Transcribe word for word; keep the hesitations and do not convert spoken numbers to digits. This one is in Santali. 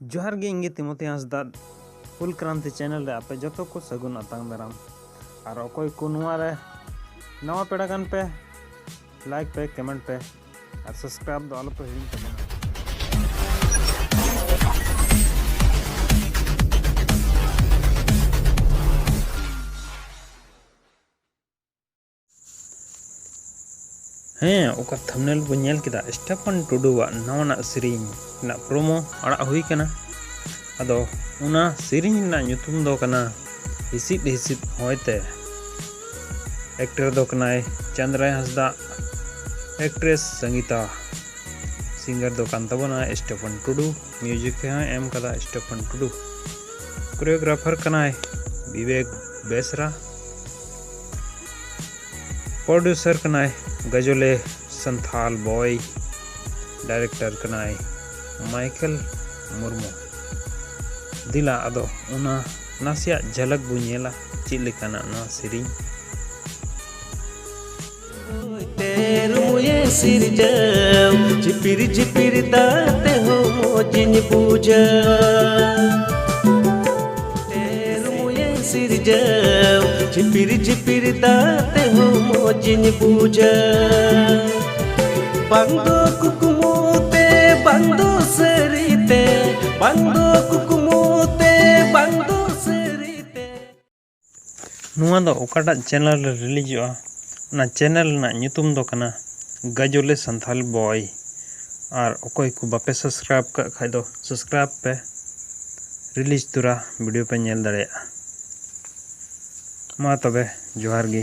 ᱡᱚᱦᱟᱨ ᱜᱮ, ᱤᱧ ᱜᱮ ᱛᱤᱢᱚᱛᱷᱤ ᱦᱟᱸᱥᱫᱟ᱾ ᱦᱩᱞ ᱠᱨᱟᱱᱛᱤ ᱪᱮᱱᱮᱞ ᱨᱮ ᱟᱯᱮ ᱡᱚᱛᱚ ᱠᱚ ᱥᱟᱹᱜᱩᱱ ᱟᱛᱟᱝ ᱫᱟᱨᱟᱢ᱾ ᱟᱨ ᱚᱠᱚᱭ ᱠᱚ ᱱᱚᱣᱟ ᱨᱮ ᱱᱟᱣᱟ ᱯᱮᱲᱟ ᱠᱟᱱ ᱯᱮ, ᱞᱟᱭᱤᱠ ᱯᱮ, ᱠᱚᱢᱮᱱᱴ ᱯᱮ ᱟᱨ ᱥᱟᱵᱥᱠᱨᱟᱭᱤᱵ ᱫᱚ ᱟᱞᱚ ᱯᱮ ᱦᱤᱲᱤᱧ ᱛᱟᱵᱚᱱᱟ᱾ ᱦᱮᱸ, ᱚᱠᱟ ᱛᱷᱟᱢᱵᱱᱮᱞ ᱵᱚᱱ ᱧᱮᱞ ᱠᱮᱫᱟ, ᱥᱴᱮᱯᱷᱟᱱ ᱴᱩᱰᱩᱣᱟᱜ ᱱᱟᱣᱟᱱᱟᱜ ᱥᱮᱨᱮᱧ ᱨᱮᱱᱟᱜ ᱯᱨᱳᱢᱳ ᱟᱲᱟᱜ ᱦᱩᱭ ᱠᱟᱱᱟ᱾ ᱟᱫᱚ ᱚᱱᱟ ᱥᱮᱨᱮᱧ ᱨᱮᱱᱟᱜ ᱧᱩᱛᱩᱢ ᱫᱚ ᱠᱟᱱᱟ ᱦᱤᱥᱤᱫ ᱦᱤᱥᱤᱫ ᱦᱚᱭ ᱛᱮ᱾ ᱮᱠᱴᱚᱨ ᱫᱚ ᱠᱟᱱᱟᱭ ᱪᱟᱸᱫᱽᱨᱟᱭ ᱦᱟᱸᱥᱫᱟ, ᱮᱠᱴᱨᱮᱥ ᱥᱚᱝᱜᱤᱛᱟ, ᱥᱤᱝᱜᱟᱨ ᱫᱚ ᱠᱟᱱ ᱛᱟᱵᱚᱱᱟ ᱥᱴᱮᱯᱷᱟᱱ ᱴᱩᱰᱩ, ᱢᱤᱭᱩᱡᱤᱠ ᱦᱚᱸᱭ ᱮᱢ ᱠᱟᱫᱟ ᱥᱴᱮᱯᱷᱟᱱ ᱴᱩᱰᱩ, ᱠᱳᱨᱤᱭᱳᱜᱨᱟᱯᱷᱟᱨ ᱠᱟᱱᱟᱭ ᱵᱤᱵᱮᱠ ᱵᱮᱥᱨᱟ, ᱯᱨᱚᱰᱭᱩᱥᱟᱨ ᱠᱟᱱᱟᱭ ᱜᱟᱡᱚᱞᱮ ᱥᱟᱱᱛᱷᱟᱞ ᱵᱚᱭ, ᱰᱟᱭᱨᱮᱠᱴᱚᱨ ᱠᱟᱱᱟᱭ ᱢᱟᱭᱠᱮᱞ ᱢᱩᱨᱢᱩ᱾ ᱫᱮᱞᱟ ᱟᱫᱚ ᱚᱱᱟ ᱱᱟᱥᱮᱭᱟᱜ ᱡᱷᱟᱞᱟᱠ ᱵᱚ ᱧᱮᱞᱟ, ᱪᱮᱫ ᱞᱮᱠᱟᱱᱟ ᱱᱚᱣᱟ ᱥᱮᱨᱮᱧ᱾ ᱛᱮ ᱨᱩᱢᱩᱭᱮ ᱥᱤᱨᱡᱟᱹᱣ, ᱡᱷᱤᱯᱤᱨ ᱡᱷᱤᱯᱤᱨ ᱫᱟᱜ ᱛᱮᱦᱚᱸ ᱢᱚᱡᱽ ᱤᱧ ᱵᱩᱡᱷᱟᱹᱣ᱾ ᱛᱮ ᱨᱩᱢᱩᱭᱮ ᱥᱤᱨᱡᱟᱹᱣ, ᱡᱷᱤᱯᱤᱨ ᱡᱷᱤᱯᱤᱨ ᱫᱟᱜ ᱛᱮᱦᱚᱸ ᱢᱚᱡᱽ ᱤᱧ ᱵᱩᱡᱷᱟᱹᱣ᱾ ᱵᱟᱝ ᱫᱚ ᱠᱩᱠᱢᱩ ᱛᱮ, ᱵᱟᱝ ᱫᱚ ᱥᱟᱹᱨᱤ ᱛᱮ, ᱵᱟᱝ ᱫᱚ ᱠᱩᱠᱢᱩ ᱛᱮ, ᱵᱟᱝ ᱫᱚ ᱥᱟᱹᱨᱤ ᱛᱮ᱾ ᱱᱚᱣᱟ ᱫᱚ ᱚᱠᱟᱴᱟᱜ ᱪᱮᱱᱮᱞ ᱨᱮ ᱨᱤᱞᱤᱡᱚᱜᱼᱟ, ᱚᱱᱟ ᱪᱮᱱᱮᱞ ᱨᱮᱱᱟᱜ ᱧᱩᱛᱩᱢ ᱫᱚ ᱠᱟᱱᱟ ᱜᱟᱡᱚᱞᱮ ᱥᱟᱱᱛᱷᱟᱞ ᱵᱚᱭ᱾ ᱟᱨ ᱚᱠᱚᱭ ᱠᱚ ᱵᱟᱯᱮ ᱥᱟᱵᱥᱠᱨᱟᱭᱤᱵ ᱠᱟᱜ ᱠᱷᱟᱡ ᱫᱚ ᱥᱟᱵᱥᱠᱨᱟᱭᱤᱵ ᱯᱮ, ᱨᱤᱞᱤᱡᱽ ᱛᱚᱨᱟ ᱵᱷᱤᱰᱤᱭᱳ ᱯᱮ ᱧᱮᱞ ᱫᱟᱲᱮᱭᱟᱜᱼᱟ᱾ ᱢᱟ ᱛᱚᱵᱮ, ᱡᱚᱦᱟᱨ ᱜᱮ᱾